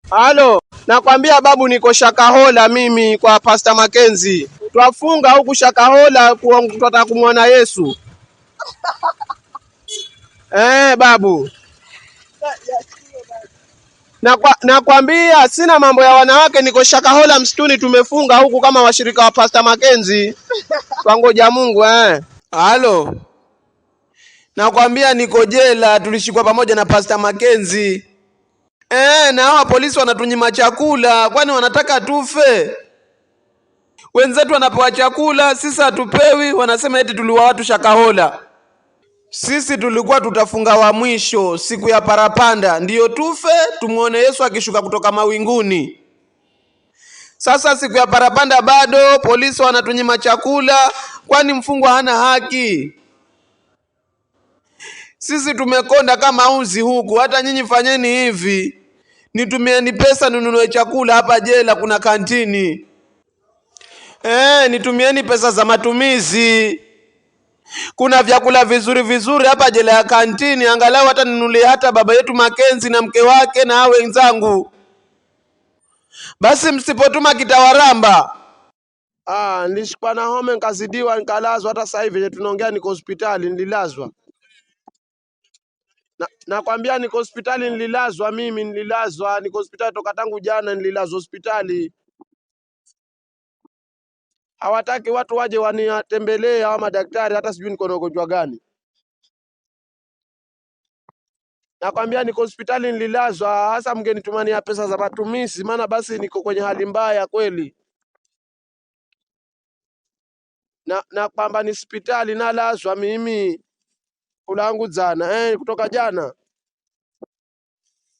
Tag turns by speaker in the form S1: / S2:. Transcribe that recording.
S1: Halo, nakwambia babu, niko Shakahola mimi kwa Pastor Mackenzie. Twafunga huku Shakahola, twataka kumwona Yesu. Babu. Nakwambia sina mambo ya wanawake, niko Shakahola msituni, tumefunga huku kama washirika wa Pastor Mackenzie. Twangoja Mungu eh. Halo. Nakwambia niko jela, tulishikwa pamoja na Pastor Mackenzie. Na hawa polisi wanatunyima chakula, kwani wanataka tufe? Wenzetu wanapewa chakula, sisi hatupewi, wanasema eti tuliwa watu Shakahola. Sisi tulikuwa tutafunga wa mwisho siku ya parapanda, ndiyo tufe tumuone Yesu akishuka kutoka mawinguni. Sasa siku ya parapanda bado, polisi wanatunyima chakula, kwani mfungwa hana haki? Sisi tumekonda kama uzi huku, hata nyinyi fanyeni hivi, nitumieni pesa ninunue chakula hapa jela, kuna kantini. Nitumieni pesa za matumizi. Kuna vyakula vizuri vizuri hapa jela ya kantini, angalau hata ninunulie hata baba yetu Makenzi na mke wake na hao wenzangu. Basi msipotuma kitawaramba. Nilishikwa na homa nikazidiwa nikalazwa, hata sasa hivi tunaongea niko hospitali nililazwa. Nakwambia niko hospitali nililazwa, mimi nililazwa, niko hospitali toka tangu jana nililazwa hospitali. Hawataki watu waje wanitembelee hawa madaktari, hata sijui niko na ugonjwa gani. Nakwambia niko hospitali nililazwa, hasa mngenitumania pesa za matumizi, maana basi niko kwenye hali mbaya kweli. Na kwamba ni hospitali nalazwa mimi ulangu jana, kutoka jana.